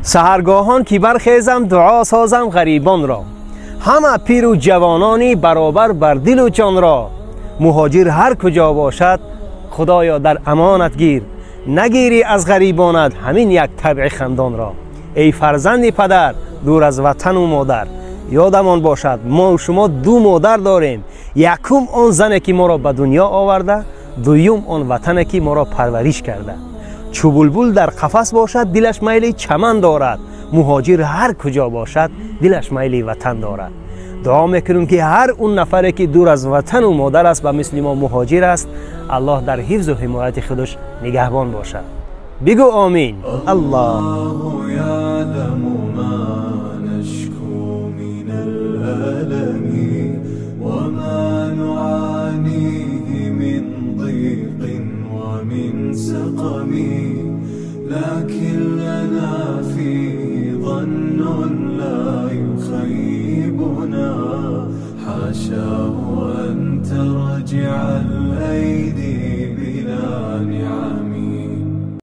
Саҳаргоҳон ки бархезам, дуо созам ғарибонро, ҳама пиру ҷавонони баробар бар дилу ҷонро. Муҳоҷир ҳар куҷо бошад, Худоё дар амонат гир, нагирӣ аз ғарибонат ҳамин як табъи хандонро. Эй фарзанди падар, дур аз ватану модар, ёдамон бошад, мо шумо ду модар дорем. Якум он зане ки моро ба дунё оварда, дуюм он ватане ки моро парвариш карда. Чу булбул дар қафас бошад, дилаш майли чаман дорад. Муҳоҷир ҳар куҷо бошад, дилаш майли ватан дорад. Дуо мекунем, ки ҳар он нафаре ки дур аз ватану модар аст, ба мисли мо муҳоҷир аст, Аллоҳ дар ҳифзу ҳимояти худаш нигаҳбон бошад. Бигӯ омин. Аллоҳ يعلم ما نشكو من الألم وما نعانيه من ضيق ومن سقم، لكن لنا فيه ظن لا يخيبنا، حاشاه أن ترجع الأيام.